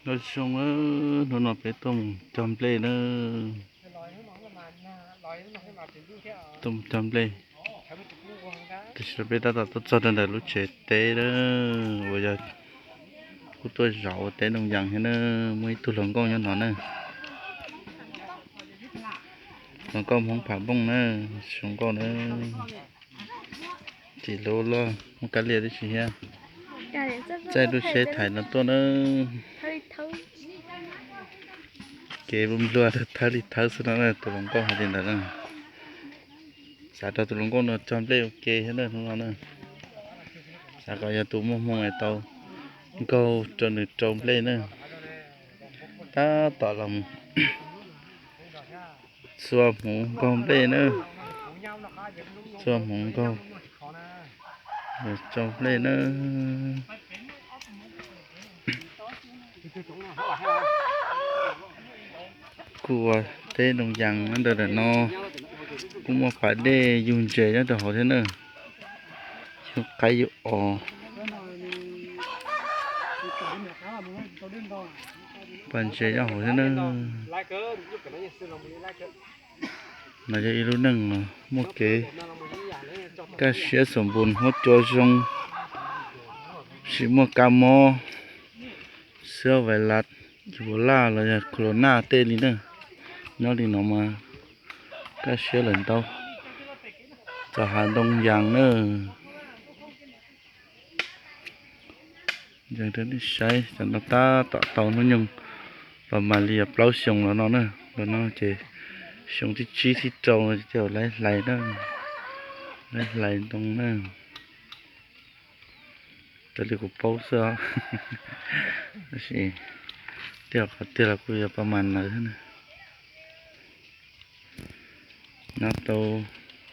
Nyob zoo, hnub no peb tuaj mus cog nplej na. Tuaj mus cog nplej, tiam sis peb tab tom tuaj txog rau ntawm lub tsev teb na, uas yog kuj tuaj zov ua teb noo yas thiab na. Muaj ib tug hluas nkauj nyob no na, hluas nkauj Hmoob Pham Npooj na, zoo nkauj na. Tsis hlub luaj, muaj kab lia tib si thiab. Txaij lub tsheb thaiv no tuaj na. Kev nplua nplua thawb li thawb xwb no na, tus hluas nkauj hais li ntawd na. Xav rau tus hluas nkauj no cog nplej ua ke thiab na hnub no na. Xav kom yog tus muaj hmoo es tau nkaug rau nws rau nplej na. Tab tom los txua hmuv nkaug nplej na, txua hmuv nkaug, tsaus nplej na. Kuj ua teb noo yas nyob ntawm no, kuj muaj pas dej yug ntses nyob rau hauv thiab na. Yug qaib yug os, pas ntses nyob hauv thiab na. No yog ib lub neej uas muaj kev kaj siab xoom npus, huab cua zoo, tsis muaj kab mob, xwb vais las, Ebola los yog corona tej li na. Nyob li no mas kaj siab lawm ntau. Txog hav ntoo yas na. Yees rau nej saib, cov no tab tom tau hnub nyoog los mam li yog plaub xyoo los no na. Los no ces xyoo thib tsib thib rau no ces laib hlais na, laib hlais ntoo na. Raws li kuv paub xwb os. Tab sis tej qhov tiag los kuj yog pas mas lawm thiab na. Nyob tau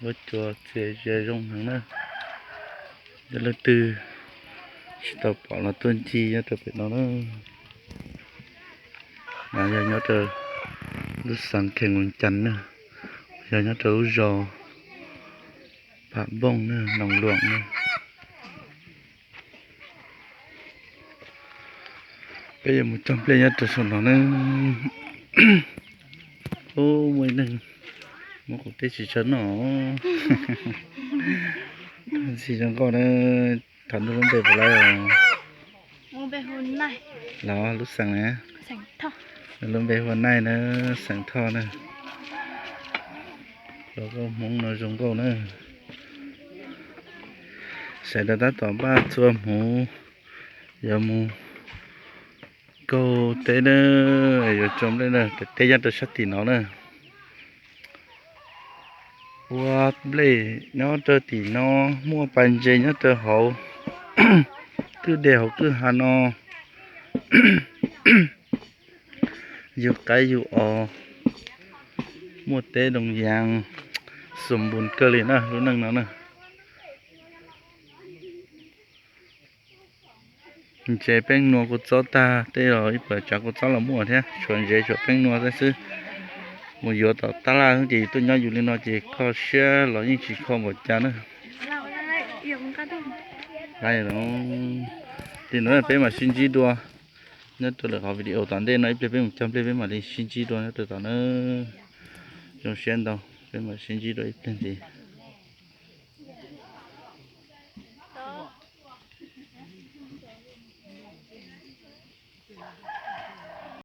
huab cua txias ze zoo heev na. Yog leej twg tsis tau pom los tuaj ncig nyob rau pem no na. No yog nyob rau lub xeev Khees Vis Cas na, yog nyob rau lub zos Pham Npooj na, Noos Luam na. Peb yuav mus cog nplej nyob rau saum no na. Ub, muaj ib neeg muab kuv teb tsis tshua noj. Ntxim zoo nkauj na. Thov nug lub npe puas laib os? Los lub xeem na? Lub npe hu ua Naij na, xeem Thoj na. Los nkauj Hmoob no zoo nkauj na. Sawv daws tab tom npaj txua hmuv yuav mus nkaug teb na, yuav tsaus nplej na, teb nyob rau sab tim no na. Ua nplej nyob rau tim no, muaj pas ntses nyob rau hauv kwj deg hauv kwj ha no. Yug qaib yug os, muaj teb noo yas, xoom npus kawg li na lub neej no na. Ntses pheej nua kua txob tag, tej zaum ib puas tsav kua txob los muaj thiab, tshuav ntses tshuav pheej nua xwb. Mus yuav tom tab laj xwb ces yus tuaj nyob yus li no ces kho siab los yeej tsis kho npaum cas na. Li no peb mam sib ntsib dua nyob rau lwm qhov video tom ntej no, ib pliag peb mus cog nplej peb mam li sib ntsib dua nyob rau tom na. Zoo siab ntau, peb mam sib ntsib dua ib pliag ntxiv.